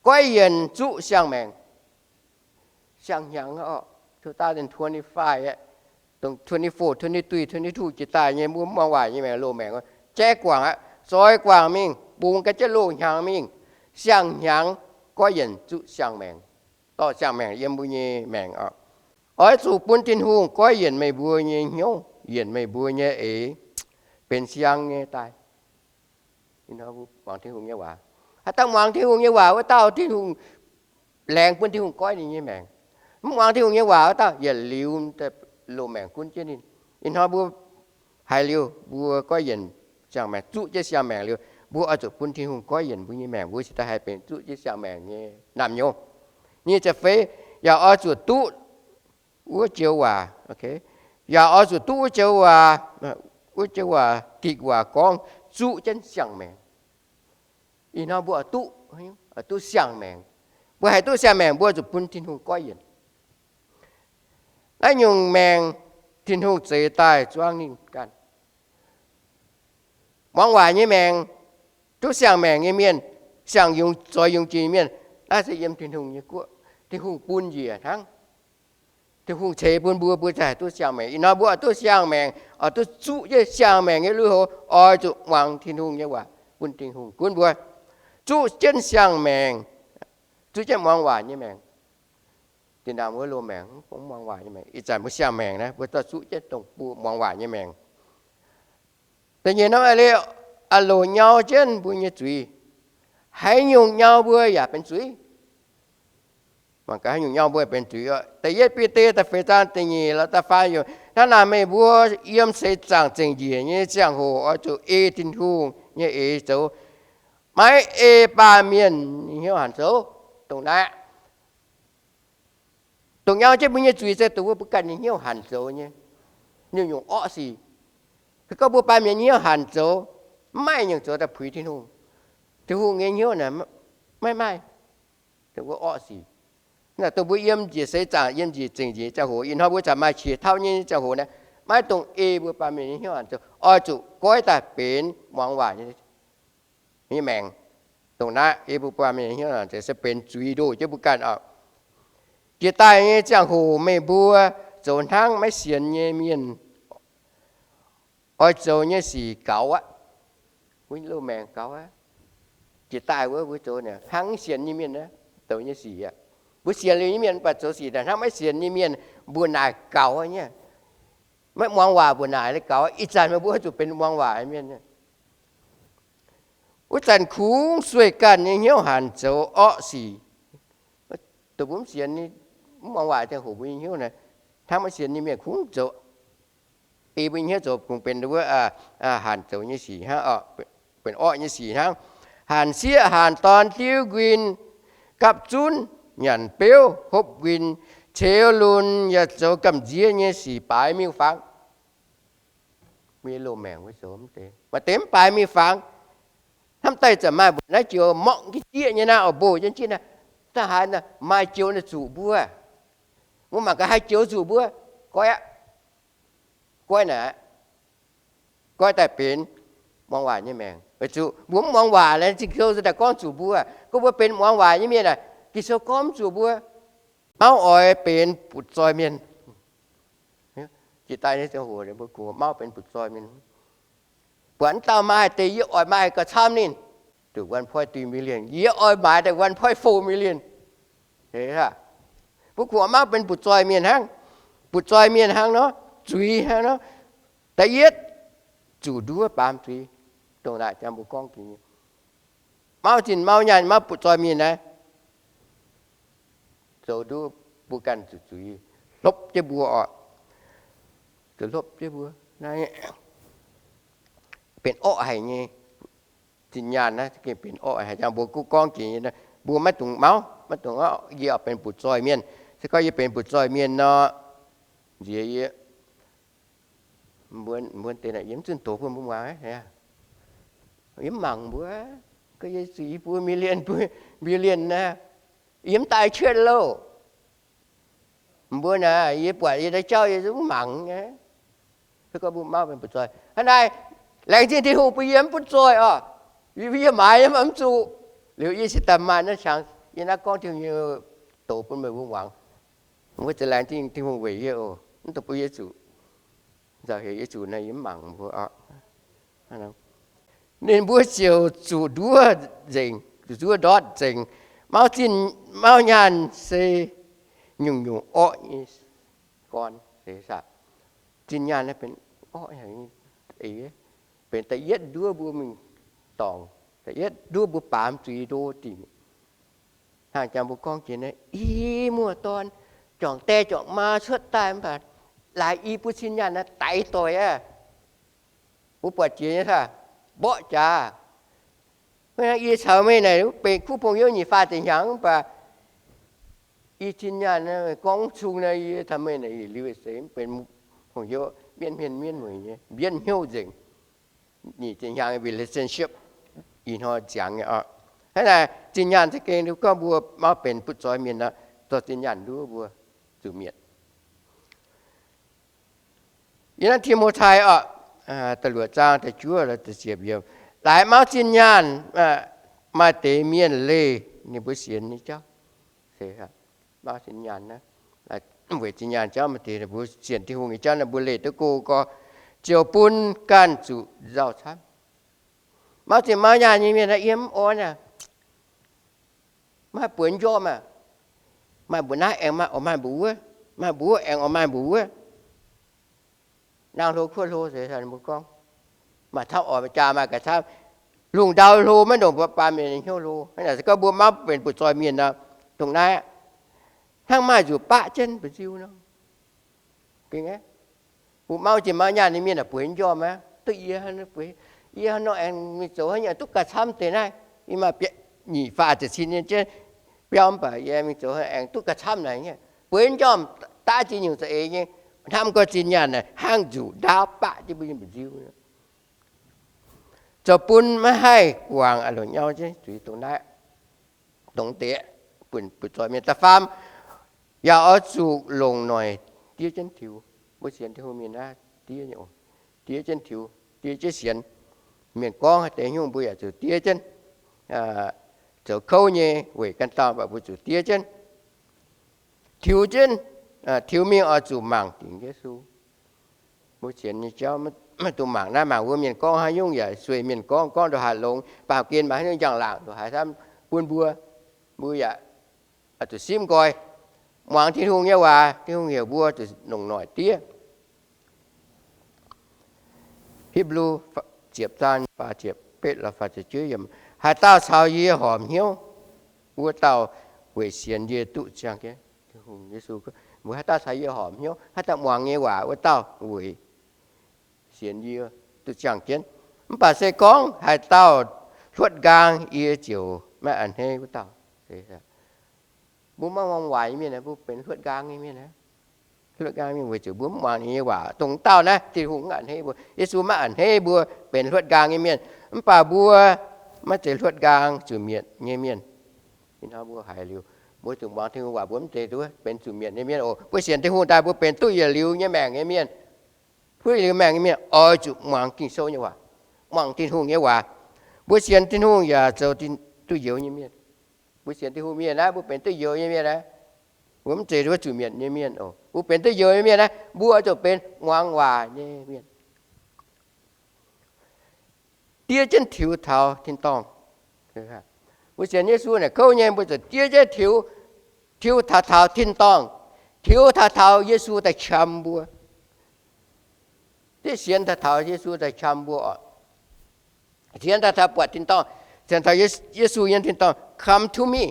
Goiv yienc zuqv siang-maengc. Siang-hnyangx oc, two thousand twenty-five aqv, dongh twenty-four, twenty-three, twenty-two jiex daaih nyei mbuo mv muangx waaic nyei maengc, loz-maengc jaiv guangc aqv. Zoi guangc mingh, bungx ganh jienv loz-hnyangx mingh. Siang-hnyangx goiv yienc zuqv siang-maengc, dorh siang-maengc yiem mbuo nyei maengc oc. Oix zuqc bun Tin-Hungh goiv yienc meih mbuo nyei hnyouv, yienc meih mbuo nyei eix, benx siang nyei daaih. Muangx Tin-Hungh nyei waac. Haaix dauh muangx Tin-Hungh nyei waac wuov dauh, Tin-Hungh laengz bun Tin-Hungh goiv ninh nyei maengc. Mv muangx Tin-Hungh nyei waac wuov dauh yietc liuz loz-maengc gunv jienv ninh. Ih hnoi mbuo haiz liuz mbuo goiv yienc siang-maengc, zuqv jienv siang-maengc liuz, mbuo oix zuqc bun Tin-Hungh goiv yienc mbuo nyei maengc, mbuo cingx daaih haih benx zuqv jienv siang-maengc nyei naamh nyouz. Nyic ziepc feix, yaac oix zuqc duqv wuov joux waac, yaac oix zuqc duqv wuov joux waac, wuov joux waac, gikc waac gorngv zuqv jienv siang-maengc. Ih hnoi mbuo oix duqv, duqv siang-maengc. Mbuo haih duqv siang-maengc, mbuo zuqc bun Tin-Hungh goiv yienc. Naaiv nyungc maengc Tin-Hungh zeix daaih zuangv ninh ganh. Muangx waac nyei maengc, duqv siang-maengc nyei mienh, siang yungz, zoix yungz jiex nyei mienh, naaiv se yiem Tin-Hungh nyei guoqv. Tin-Hungh bun njiec hnangv. Tin-Hungh ceix bun mbuo, mbuo haih duqv siang-maengc. Ih hnoi mbuo oix duqv siang-maengc, oix duqv zuqv jienv siang-maengc nyei lui-houx, oix zuqc muangx Tin-Hungh nyei waac, bun Tin-Hungh gunv mbuo zuqv jienv siang-maengc, zuqv jienv muangx waac nyei maengc. Zinh ndaangc wuov loz-maengc mv muangx waac nyei maengc, ih zanc mbuo siang-maengc naaiv mbuo zorqv zuqv jienv dongh mbuo muangx waac nyei maengc. Da'nyeic norm a'li, a'loc nyau jienv mbuo nyei zuiz. Haaix nyungc nyau mbuo yaac benx zuiz. Mangc gaax haaix nyungc nyau mbuo benx zuiz oc. Da'yietv Bide da'feix zaang da'nyeic lorz da'faam yiemc, hnangv naaic meih mbuo yiem seix zaangc zengc njiec nyei ziangh hoc oix zuqc ei Tin-Hungh nyei eix zoux, maiv ei baamh mienh nyei hnyouv hanc zoux. Dongh naaiv, dongh nyau jienv mbuo nyei zuiz se dongh wuov mbuo ganh nyei hnyouv hanc zoux nyei. Nyungc-nyungc orqv sic, se gorngv mbuo baamh mienh nyei hnyouv hanc zoux, mv maaih nyungc zoux daaih puix Tin-Hungh. Tin-Hungh nyei hnyouv naaic maiv maaih. Dongh wuov orqv sic, dongh mbuo yiem njiec seix zaangc, yiem njiec zengc njiec ziangh hoc, ih hnoi mbuo zanc maaih qiex tauv nyei ziangh hoc naaiv, maiv dungx ei mbuo baamh mienh nyei hnyouv hanc zoux, oix zuqc goiv daaih benx muangx waac nyei maengc. Dongh naaiv ei mbuo baamh mienh nyei hnyouv hanc zoux se benx zuiz ndoh jienv mbuo ganh oc. Jiex daaih nyei ziangh hoc meih mbuo zoux hnangv maiv sienx nyei mienh oix zoux nyei sic gaux aqv. Wuov loz-maengc gaux aqv. Jiex daaih wuov mbuo zoux hnangv maiv sienx nyei mienh zoux nyei sic aqv. Mbuo sienx liuz nyei mienh mv baac zoux sic hnangv maiv sienx nyei mienh, mbuoqc naaic gaux nyei. Maiv muangx waac mbuoqc naaic gaux. Ih zanc meih mbuo zuqc benx muangx waac nyei mienh. Wuov zanc kungx sueih ganh nyei hnyouv hanc zoux orqv sic. Dongh mbuo mv sienx, mv muangx waac ziangh hoc mbuo nyei hnyouv naaic, hnangv maiv sienx nyei mienh kungx zoux, ei mbuo nyei hnyouv zoux kungx benx wuov hanc zoux nyei sic hnangv, benx orqv nyei sic hnangv. Hanc sieqv, hanc dorn, diuv nquin, gapv zunv, nyanc beuv, hopv nquin, ceux lunx, yaac zoux gamh nziex nyei sic baaix miuc-fangx. Mbuo nyei loz-maengc wuov zoux mv deix, maaih deix mv baaix miuc-fangx. Hnamv daaih zanc maaih mbuo naaiv joux morqv jienv jieqv nyei naaiv, oix mboh jienv jieqv naaiv, da'haaix maaih joux naaiv zuqc mbuo. Mbuo mangc gaax haih joux zuqc mbuo. Goiv aqv. Goiv naaic, goiv daaih benx muangx waac nyei maengc. Weic zuqc mbuo mv muangx waac, Ging-Sou daaih gorngv zuqc mbuo. Gorngv mbuo benx muangx waac nyei mienh aah, Ging-Sou gorngv mv zuqc mbuo. Mauv oix benx butv-zoih mienh. Jiex daaih nyei ziangh hoc mbuo kungx mauv benx butv-zoih mienh. Buatc wuov dauh maaih deix, yie oix maaih gauh camv ninh, duqv one point three million, yie oix maaiz daaih one point four million. Mbuo kungx mauv benx butv-zoih mienh hnangv. Butv-zoih mienh hnangv nor, zuiz hnangv nor. Da'yietv, zuqc nduov baamz zuiz. Dongh naaic jangx mbuo gorngv jiex nyei, mauv zinh mauv nyaanh maiv butv-zoih mienh naaiv, zoux nduov mbuo ganh zuqc zuiz, hlopv jienv mbuo oc. Zoux hlopv jienv mbuo, benx orqv haic nyei. Zinh nyaanh naaiv gengh benx orqv haic. Jangx mbuo gorngv jiex nyei, mbuo maiv dungx mauv, maiv dungx, yie oix benx butv-zoih mienh. Se gorngv yie benx butv-zoih mienh nor, nziex yie, mbuo deix naaic yie mv zunh doz bun mbuo muangx. Yie mv mangc mbuo, gorngv yie zuqc i buo million, buo million naaiv, yie mv daaih cuotv loh. Mbuo naaic yie buatc yie daaih jauv yie mv mangc nyei. Se gorngv mbuo mauv benx butv-zoih hnangv naaic, laengz zingh Tin-Hungh bun yie mv butv-zoih oc. Yie maaiz yie mv zuqc. Liuz yie cingx daaih maaih naaiv qangx, yie naaiv gorngv Tin-Hungh nyei doz bun meih mbuo muangx. Mbuo za'gengh laengz zingh Tin-Hungh weic yie oc, mv dungx bun yie zuqc. Nzauh heuc yie zuqc naaiv yie mv mangc mbuo oc. Ninh mbuo ziouc zuqc nduov nzengc, zuqc nduov ndortv nzengc. Mauv zinh mauv nyaanh se nyungc-nyungc orqv nyei gorn. Zinh nyaanh naaiv benx orqv, benx da'yietv nduov mbuo mingh dorngc, da'yietv nduov mbuo baamz zuiz ndo dingc. Hnangv jangx mbuo gorngv jiex naaiv, i muoz-dorn, juangc die juangc maa cuotv daaih mv baac laaix i buo zinh nyaanh naaiv daix doic aqv. Mbuo buatc jiex nyei saah? Mborqv jaax. Yie caux meih naaic benx kuv bong hnyouv nyic faah ziepc hnyangx mv baac Yie zinh nyaanh gorngv cung naaiv, yie taux meih naaic liuz se mv benx hungh hnyouv, mienv hmien mienv mueic nyei, mbienv hnyouv nzengc. Nyic zinh hnyangx relationship ih hnoi ziangx nyei oc. Hnangv naaic zinh nyaanh za'gengh gorngv mbuo mauv benx butv-zoih mienh nor, dorh zinh nyaanh nduov mbuo zuqc mietc. Yie naaiv Ti^mo^tai oc, da'luoqc zaang da'juov lorz da'ziepc yiemc, laaix mauv zinh nyaanh, maaih deix mienh leih ninh mbuo sienx nyei jauv. Mauv zinh nyaanh, weic zinh nyaanh jauv maaih deix ninh mbuo sienx Tin-Hungh nyei jauv, ninh mbuo leih duqv go gorx, ziouc bun ganh zuqc nzauh camv. Mauv zinh mauv nyaanh nyei mienh naaiv yiem mv orn aqv. Maaih bueix njormh aqv. Maaih mbuo naaiv aengx maaih oix maaih mbuo wuov, maaih mbuo wuov aengx oix maaih mbuo wuov. Nangh hlo kuotv hlo se mbuo gorngv, maaih camv oix jaa maaih ga'camv. Lungh ndau hlo maiv ndongc mbuo baamh mienh nyei hnyouv hlo. Hnangv naaic se gorngv mbuo mauv benx butv-zoih mienh nor, dongh naaiv aqv, hnangv maaih nzuqc baqv jienv mbu'nziu nor. Mbuo mauv zinh mauv nyaanh nyei mienh aah, bueix njormh aqv. Duqv yie, yie nor aengx mingh zoux haaix nyungc duqv ga'camv deix naaiv. Yie maaih nyic faah ziepc cin nyei jienv biauv, mv baac yie mingh zoux aengx duqv ga'camv naaic nyei. Bueix njormh daav ziex nyungc za'eix nyei, hnamv gorngv zinh nyaanh naaic hnangv nzuqc ndaauv baqv jienv mbuo nyei mbu'nziu. Zoux bun maiv haih guangc, a'longc nyau jienv zuiz dongh naaiv, dongh deix, butv-zoih mienh. Da'faam, yaac oix zuqc longc noic diev jienv tiux. Mbuo sienx Tin-Hungh mienh naaiv diev nyei oc. Diev jienv tiux, diev jienv sienx. Mienh gorngv haaix deix nyungc mbuo yaac zuqc diev jienv. Zoux kouv nyei weic ganh dauh, mv baac mbuo zuqc diev jienv, tiux jienv, tiux mingh oix zuqc mangc dingc Yesu. Mbuo sienx nyei jauv maiv dungx mangc naaiv mangc wuov, mienh gorngv haaix nyungc yaac sueih, mienh gorngv gorngv ndongc haaix longx, baamh gen maaih haaix nyungc njang-laangc ndongc haaix, bun mbuo, mbuo yaac zuqc simv nqoi, muangx Tin-Hungh nyei waac. Tin-Hungh heuc mbuo zuqc longc noic diev. Hipv^lu ziepc zaang faah ziepc betv lorz faah ziepc juov yiemc, haaix dauh caux yie horpc hnyouv, wuov dauh weic sienx yie duqv ziangh jienv. Tin-Hungh Yesu, mbuo haaix dauh caux yie horpc hnyouv, haaix dauh muangx nyei waac, wuov dauh weic sienx yie duqv ziangh jienv. Mv baac se gorngv haaix dauh hluotv nqaang, yie ziouc maiv a'hneiv wuov dauh. Mbuo maiv muangx waac nyei mienh, mbuo benx hluotv nqaang nyei mienh. Hluotv nqaang nyei mienh weic zuqc mbuo mv muangx ninh nyei waac. Dongh dauh naaiv Tin-Hungh maiv a'hneiv mbuo. Yesu maiv a'hneiv mbuo benx hluotv nqaang nyei mienh. Mv baac mbuo maiv zeiz hluotv nqaang zuqc mietc nyei mienh. Ih hnoi mbuo haiz liuz, mbuo zuqc muangx Tin-Hungh waac, mbuo mv zeiz duqv benx zuqc mietc nyei mienh oc. Mbuo sienx Tin-Hungh daaih, mbuo benx duqv yietc liuz nyei maengc nyei mienh, duqv yietc liuz maengc nyei mienh oix zuqc muangx Ging-Sou nyei waac, muangx Tin-Hungh nyei waac. Mbuo sienx Tin-Hungh yaac zoux duqv youz nyei mienh. Mbuo sienx Tin-Hungh mienh naaiv, mbuo benx duqv youz nyei mienh naaiv, mbuo mv zeiz zuqc mietc nyei mienh oc. Mbuo benx duqv youz nyei mienh naaiv, mbuo zuqc benx muangx waac nyei mienh. Diev jienv tiux taux tin-dorngh. Mbuo sienx Yesu naaic kouv nyei, mbuo zuqc diev jienv tiux, tiux taux, taux tin-dorngh, tiux taux, taux Yesu daaih qam mbuo. Diev sienx taux, taux Yesu daaih qam mbuo oc. Sienx taux, taux buatc tin-dorngh, sienx taux Yesu yiem tin-dorngh, come to me.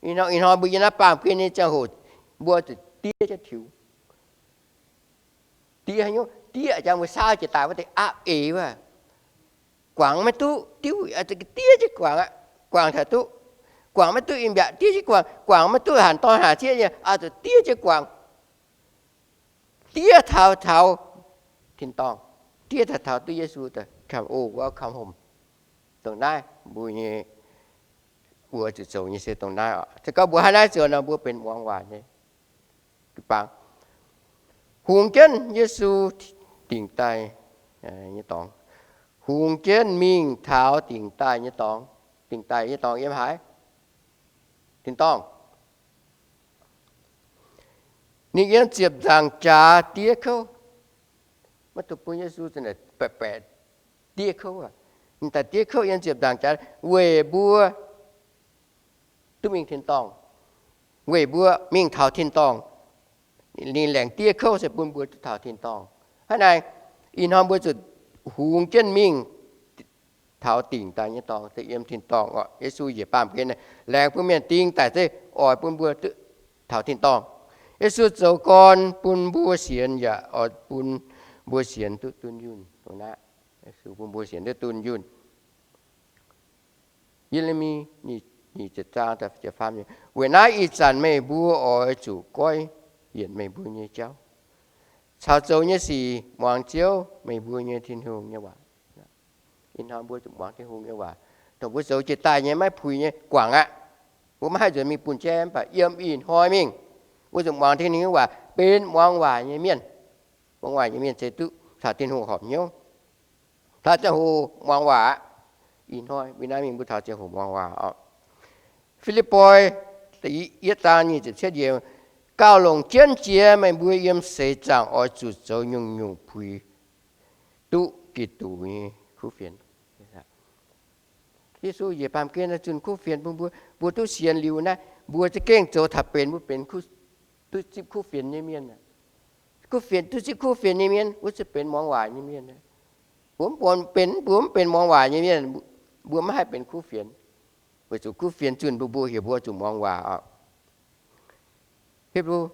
Ih hnoi, ih hnoi mbuo yiem naaiv baamh gen nyei ziangh hoc, mbuo zuqc diev jienv tiux. Diev haaix nyungc? Diev jangx mbuo saauv jiex daaih wuov deix aapv eix wuov. Guangc maiv duqv, diuv diev jienv guangc aqv. Guangc taux duqv. Guangc maiv duqv, yiem mbiaauc diev jienv guangc. Guangc maiv duqv, hanc dorn hanc sieqv nyei, oix zuqc diev jienv guangc. Diev taux, taux tin-dorngh, diev taux, taux duqv Yesu daaih, come, oh, welcome home. Dongh naaiv mbuo nyei, mbuo zuqc zoux nyei se dongh naaiv oc. Se gorngv mbuo hnangv naaiv zoux nor, mbuo benx muangx waac nyei jiu-baang. Hungx jienv Yesu dingc daaih nyei dorngx. Hungx jienv mingh taux dingc daaih nyei dorngx. Dingc daaih nyei dorngx yiem haaix? Tin-dorngh. Ninh yiem ziepc nzaangc jaax diev kouv. Maiv dungx bun Yesu baeqc baeqc diev kouv aqv. Ninh daaih diev kouv yiem ziepc nzaangc jaax weic mbuo duqv mingh tin-dorngh, weic mbuo mingh taux tin-dorngh. Ninh laengz diev kouv se bun mbuo duqv taux tin-dorngh. Hnangv naaic, ih hnoi mbuo zuqc hungx jienv mingh taux dingc daaih nyei dorngx, se yiem tin-dorngh oc. Yesu njiec baamh gen laengz bun mienh ding daic se oix bun mbuo duqv taux tin-dorngh. Yesu zoux gorn bun mbuo sienx yaac oix bun mbuo sienx duqv dunh yunh. Dongh naaiv, Yesu bun mbuo sienx duqv dunh yunh. Ye^le^mi nyic Weic naaiv ih zanc meih mbuo oix zuqc goiv yienc meih mbuo nyei jauv, caux zoux nyei sic muangx Ziouv, meih mbuo nyei Tin-Hungh nyei waac. Ih hnoi mbuo zuqc muangx Tin-Hungh nyei waac, dongh mbuo zoux jiex daaih nyei maiv puix nyei guangc aqv. Mbuo maiv haih nzuonx mingh bun jaiv, mv baac yiem ih hnoi mingh mbuo zuqc muangx Tin-Hungh waac, benx muangx waac nyei mienh. Muangx waac nyei mienh se duqv taux Tin-Hungh horpc hnyouv, taux ziangh hoc muangx waac aqv. Ih hnoi mbuo naaiv mingh mbuo taux ziangh hoc muangx waac oc. Fi^lipv^poi yietv zaang nyic ziepc cietv yiemc, Gauh longc jienv jiex meih mbuo yiem seix zaangc oix zuqc zoux nyungc-nyungc puix duqv Giduc nyei kuv fienx. Yesu njiec baamh gen zunh kuv fienx bun mbuo, mbuo duqv sienx liuz naaiv, mbuo za'gengh zoux taux benx, mbuo benx duqv zipv kuv fienx nyei mienh. Kuv fienx, duqv zipv kuv fienx nyei mienh wuov se benx muangx waac nyei mienh. Mbuo mv benx, mbuo mv benx muangx waac nyei mienh, mbuo maiv haih benx kuv fienx, weic zuqc kuv fienx zunh mbuo, mbuo heuc mbuo zuqc muangx waac oc. Hipv^lu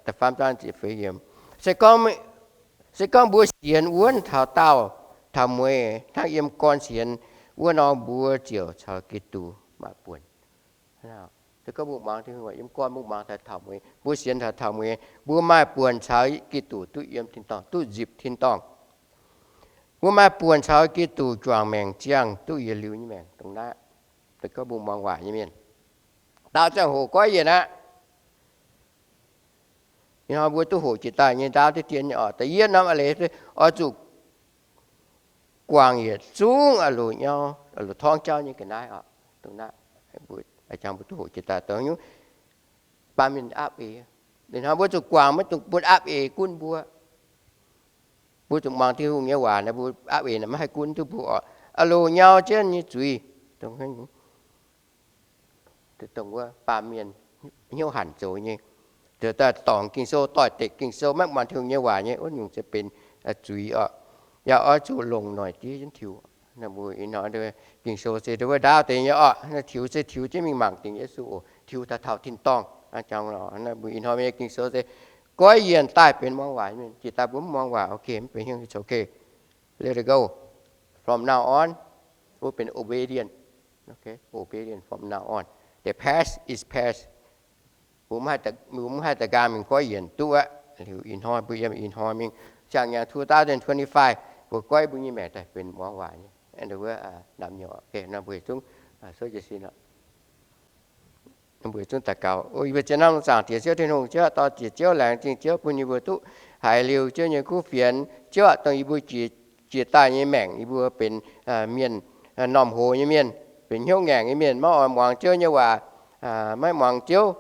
da'faam zaang ziepc feix yiemc, se gorngv mbuo sienx wuonv taux daauh, taux mueiz hnangv yiem gorn sienx wuov nor, mbuo ziouc caux Giduc maaih buonc. Se gorngv mbuo muangx Tin-Hungh yiem gorn, mbuo muangx taux taux mueiz, mbuo sienx taux taux mueiz, mbuo maaih buonc caux Giduc duqv yiem tin-dorngh, duqv nzipc tin-dorngh. Mbuo maaih buonc caux Giduc juangc maengc ziangh duqv yietc liuz nyei maengc. Dongh naaiv, se gorngv mbuo muangx waac nyei mienh, daaux ziangh hoc goiv yienc aqv. Ih hnoi mbuo duqv hoqc jiex daaih nyei ndaauv diqv dien nyei oc. Da'yietv norm a'leiz oix zuqc guangc yietc zungv a'loc nyau, a'loc torngv jauv nyei ga'naaiv oc. Dongh naaiv, mbuo, a'jangx mbuo duqv hoqc jiex daaih dongh nyungc, baamh mienh aapv eix. Ih hnoi mbuo zuqc guangc, maiv dungx bun aapv eix gunv mbuo. Mbuo zuqc muangx Tin-Hungh nyei waac, mbuo aapv eix naaic maiv haih gunv duqv mbuo oc. A'loc nyau jienv nyei zuiz, dongh wuov baamh mienh hnyouv hanc zoux nyei, dorngc Ging-Sou, doix-dekc Ging-Sou, maiv muangx Tin-Hungh nyei waac nyei, wuov nyungc se benx zuiz oc. Yaac oix zuqc longc noic diev jienv tiux. Mbuo ih hnoi Ging-Sou se wuov ndaauv deix nyei oc. Tiux se tiux jienv mingh mangc dingc Yesu oc. Tiux taux taux tin-dorngh. Mbuo ih hnoi nyei Ging-Sou se goiv yienc daaih benx muangx waac mienh. Jiex daaih mbuo mv muangx waac, ok, mv benx hnyouv, it's ok. Let it go. From now on, mbuo benx obedient. Obedient from now on. The past is past. Mbuo mv haih da'nqaang mingh goiv yienc duqv aqv. Liuz ih hnoi mbuo yiem ih hnoi mingh, ziangh nyaanh two thousand twenty-five, mbuo goiv mbuo nyei maengc daaih benx muangx waac nyei. Wuov, namx nyei, nor mbuo zungv, mbuo zungv daux gaux. Yie mbuo ziex norm zaangc Diex Ziouv Tin-Hungh, Ziouv aah, dorh jiex Ziouv, laengz zingh Ziouv bun yie mbuo duqv haiz liuz Ziouv nyei kuv fienx. Ziouv aah, dongh yie mbuo jiex daaih nyei maengc yie mbuo benx mienh, normh hoz nyei mienh, benx hnyouv ngaengc nyei mienh, maiv oix muangx Ziouv nyei waac, maiv muangx Ziouv.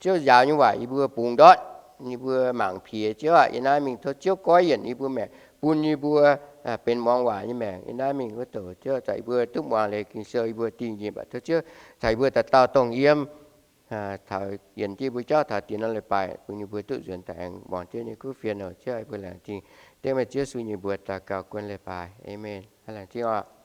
Ziouv njaaux nyei waac yie mbuo bungx ndortv, yie mbuo mangc piex. Ziouv aah, yie naaiv mingh tov Ziouv goiv yienc yie mbuo maengc, bun yie mbuo benx muangx waac nyei maengc. Yie naaiv mingh wuov douc Ziouv caux yie mbuo duqv muangx leiz Ging-Sou, yie mbuo dingh nyei, mv baac tov Ziouv caux yie mbuo daaih dauh dongh yiem, taux yienc jienv yie mbuo jauv taux diex norm leiz-baaix, bun yie mbuo duqv nzuonx daaih aengx muangx Ziouv nyei kuv fienx oc. Ziouv aah, yie mbuo laengz zingh. Dengv meih Ziouv Yesu nyei mbuox daux gaux guon leiz-baaix. Aamen. Laengz zingh oc.